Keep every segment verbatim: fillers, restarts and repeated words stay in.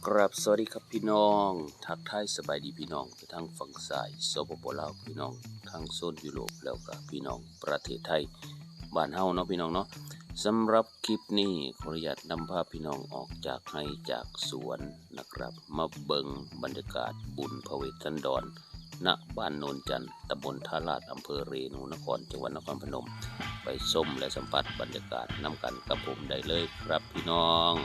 ครับ สวัสดีครับพี่น้อง ทักทายสบายดีพี่น้องไปทางฝั่งซ้าย สปป ลาว พี่น้องทางโซนยุโรป แล้วก็พี่น้องประเทศไทยบ้านเฮาเนาะพี่น้องเนาะ สำหรับคลิปนี้ขออนุญาตนำพาพี่น้องออกจากไร่จากสวนนะครับ มาเบิ่งบรรยากาศบุญพระเวสสันดร ณ บ้านโนนจันทน์ ตำบลท่าลาด อำเภอเรนูนคร จังหวัดนครพนม ไปชมและสัมผัสบรรยากาศนำกันกับผมได้เลยครับพี่น้อง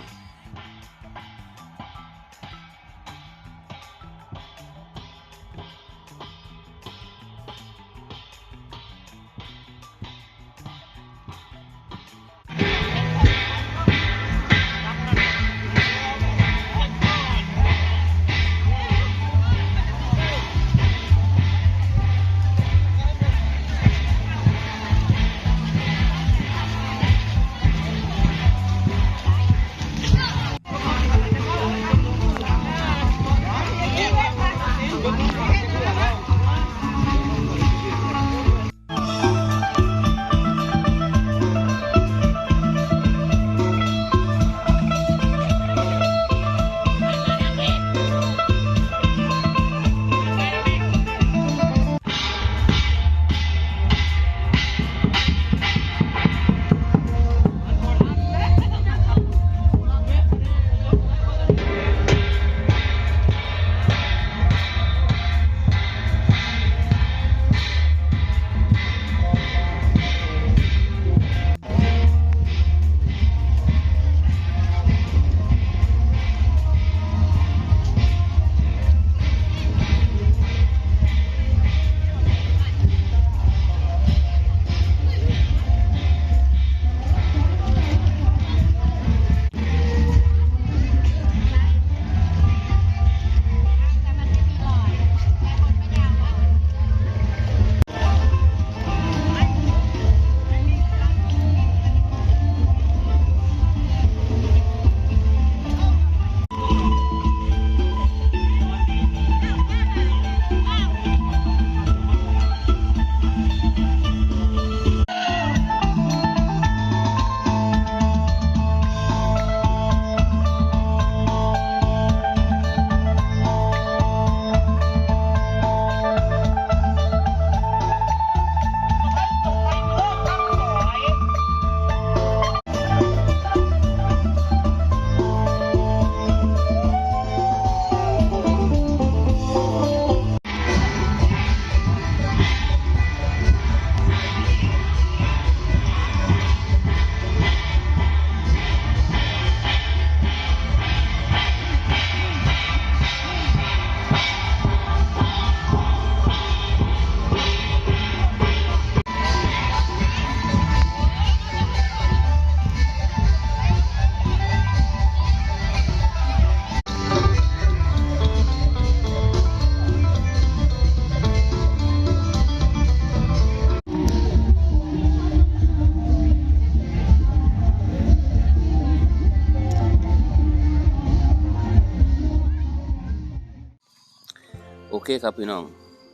โอเคครับพี่น้อง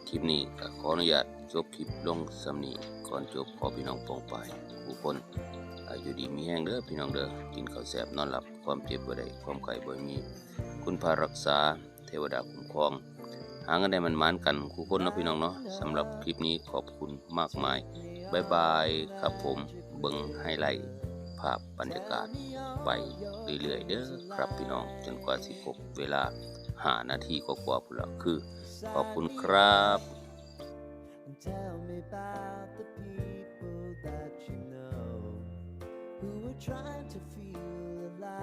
คลิปนี้ก็ขออนุญาตจบคลิปลงส่ำนี้ ก่อนจบขอพี่น้องปองปายทุกคน อายุดีมีแฮงเด้อพี่น้องเด้อ กินข้าวแซ่บนอนหลับ ความเจ็บบ่ได้ ความไข้บ่มี คุณพระรักษา เทวดาคุ้มครอง หาเงินได้หมานๆกันทุกคนเนาะพี่น้องเนาะ สำหรับคลิปนี้ขอบคุณมากมาย บ๊ายบายครับผม เบิ่งไฮไลท์ภาพบรรยากาศไปเรื่อยๆเด้อครับพี่น้อง จนกว่าสิครบเวลาห้านาทีกว่าๆพุ้นละ คือ ขอบคุณครับ And tell me about the people that you know who are trying to feel alive.